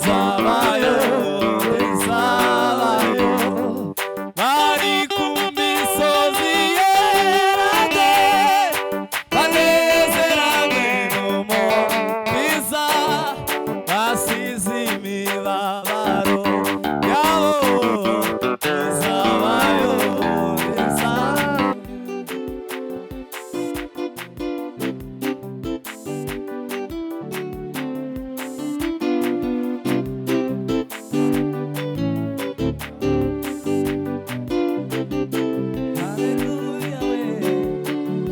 Nzabayo, nzabayo, bari ku misozi yerade, banezeranywe n'Umukiza, basize imibabaro yabo. Nzabayo, nzabayo. Haleluya we.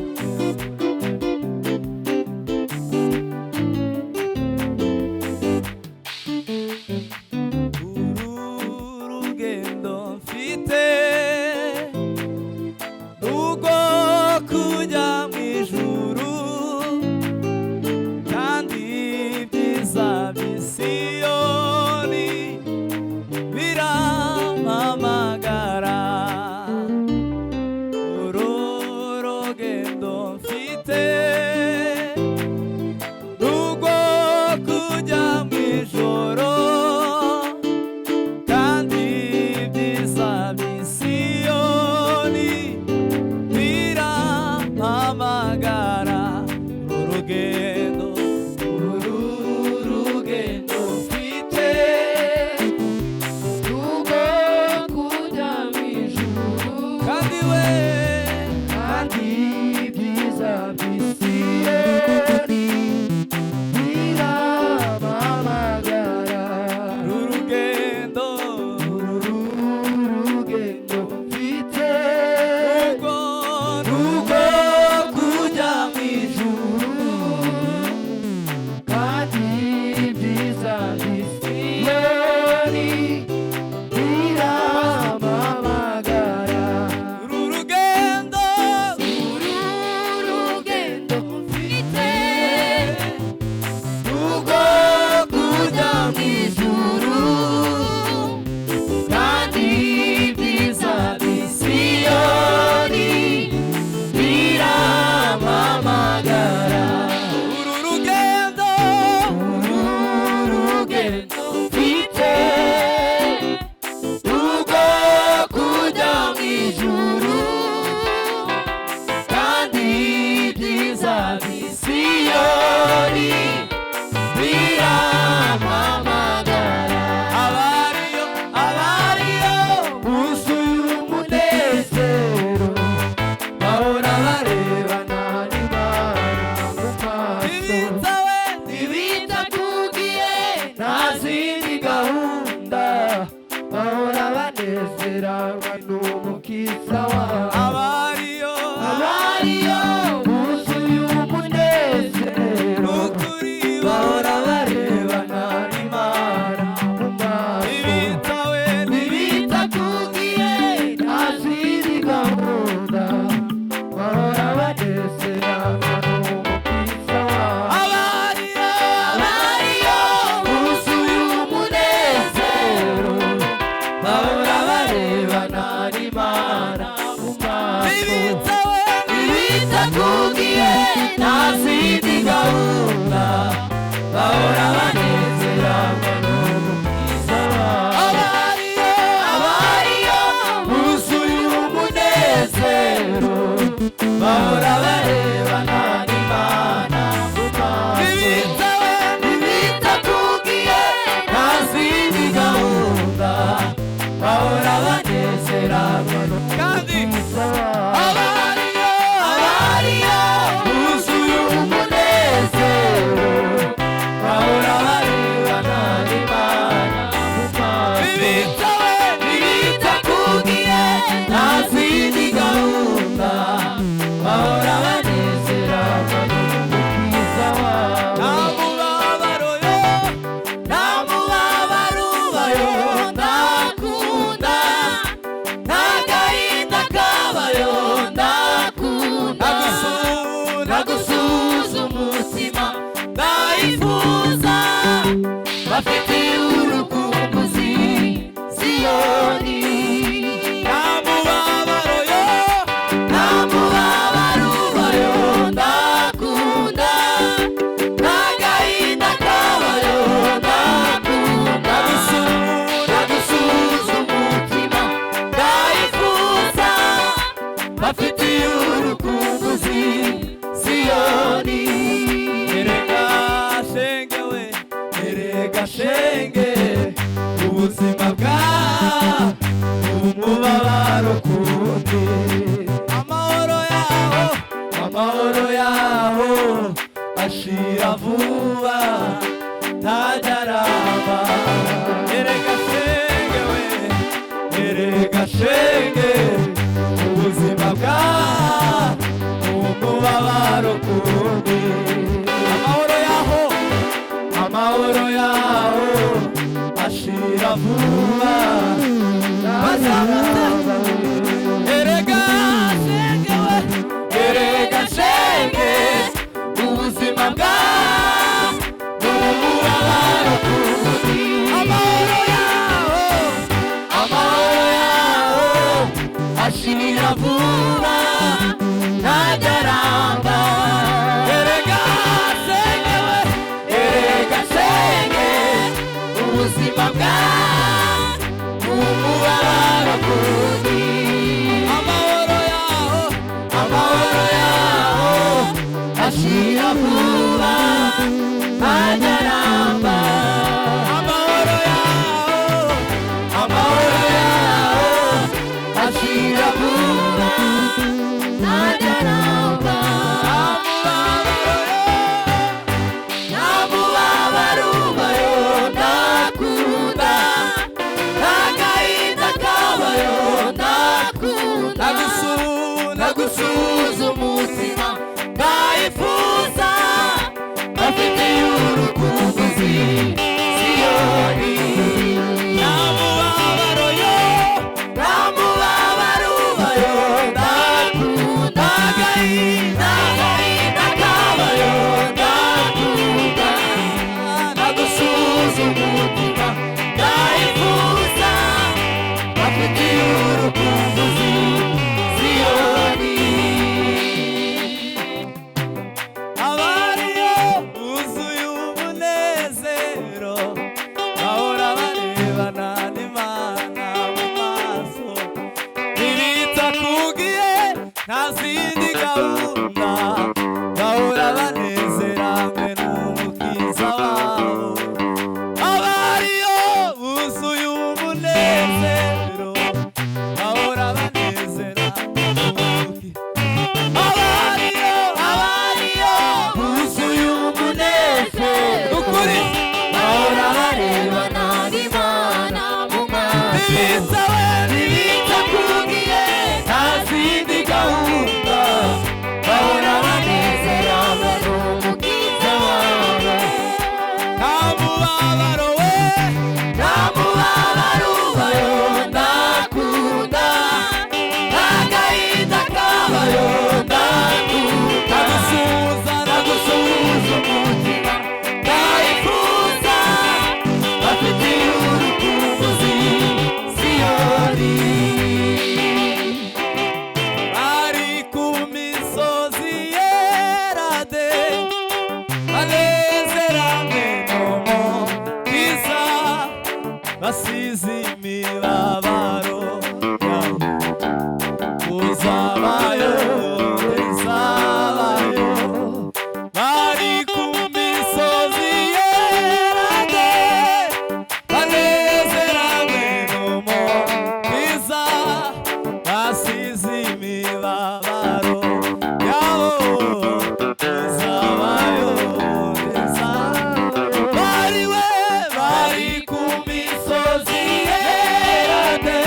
Uru rugendo mfite nubwo kujya mu ijuru, kandi ibyiza by'Isiyoni birampamagara. Uru rugendo mfite nubwo kujya mu ijoro, kandi ibyiza by'Isiyoni birampamagara. Urugendo, uru rugendo mfite Nubwo kujya mu ijuru, kandi we, kandi ibyiza by'Isiyoni birampamagara. Uru rugendo, Uru rugendo mfite nubwo, nubwo kujya mu ijuru, kandi ibyiza by'Isiyoni birampamagara. Uru rugendo, Uru rugendo mfite nubwo kujya mu ijuru, kandi ibyiza by'Isiyoni birampamagara. Uru rugendo, Uru rugendo mfite nubwo kujya mu ijuru, kandi ibyiza by'Isiyoni birampamagara. Abariyo, abariyo, Buzuye umunezero, bahora barebana n'Imana mu maso. Ntibitawe, Ntibitakugiye nta zindi gahunda, bahora banezeranwa n'Umukiza wabo. Abariyo, Abariyo buzuye umunezero, nukuri, bahora barebana n'Imana mu maso. Ntibitawe, Ntibitakugiye nta zindi gahunda, bahora banezeranwa n'Umukiza wabo. Abariyo, Abariyo buzuye Ubuzima bwa umubabaro kundi. Amahoro yaho, amahoro yaho ashira vuba, ntajaramba. Erega shenge we, erega shenge, ubuzima bwa umubabaro kundi. Amahoro yaho, amahoro yaho ashira vuba, Bazamutse. Erega shenge we, erega shenge, ubuzima bwa umubabaro kundi. Amahoro yaho, amahoro yaho ashira vuba, ntajaramba. Erega shenge we, erega shenge, ubuzima bwa umubabaro kundi. Amahoro yaho, amahoro yaho ashira vuba, ntajaramba. Amahoro yaho, amahoro yaho ashira vuba, ntajaramba. Nta mubabaro yo, nta mubabaro ubayo ndakunda, nta gahinda kabayo ndakunda. Nagusuza nagusuza umutima ndayifuza, bafitiye urukumbuzi Siyoni. Nta mubabaro yo, nta mubabaro ubayo ndakunda, nta gahinda, nta gahinda kabayo ndakunda. Nagusuza umutima ndayifuza, bafitiye urukumbuzi Siyoni. Abariyo buzuye umunezero, bahora barebana n'Imana mu maso. Ntibita ku gihe, nta zindi gahunda, bahora banezeranywe n'Umukiza wabo. Abariyo buzuye umunezero, bahora banezeranywe n'Umukiza. Abariyo, abariyo buzuye umunezero, ukuri, bahora barebana n'Imana mu maso. ntibita we, ntibita ku gihe, nta zindi gahunda, bahora banezeranywe n'Umukiza wabo. Nta mubabaro we, nta mubabaro ubayo ndakunda, nta gahinda kabayo ndakunda. Nagusuhuza, nagusuhuza umutima ndayifuza, bafitiye urukumbuzi Siyoni. Ari ku misozi yera de, banezeranywe n'Umukiza, basize imibabaro yabo. Uzabayo, uzabayo, bari ku misozi yera de, banezeranywe n'Umukiza, basize imibabaro yabo. Uzabayo, uzabayo, bari we, bari ku misozi yera de,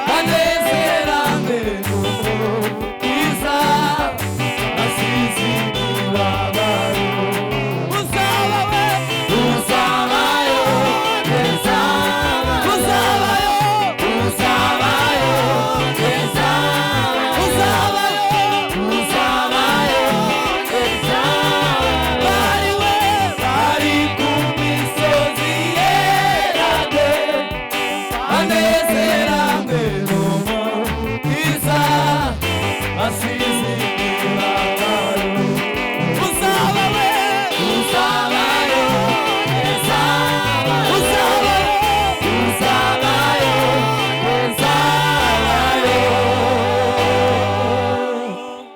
banezeranywe n'Umukiza, basize imibabaro. Uzaba we, uzabayo, uzabayo, uzabayo, uzabayo, uzabayo, uzabayo, uzabayo, uzabayo. Bari we, bari ku misozi yera de, banezeranywe n'Umukiza, basize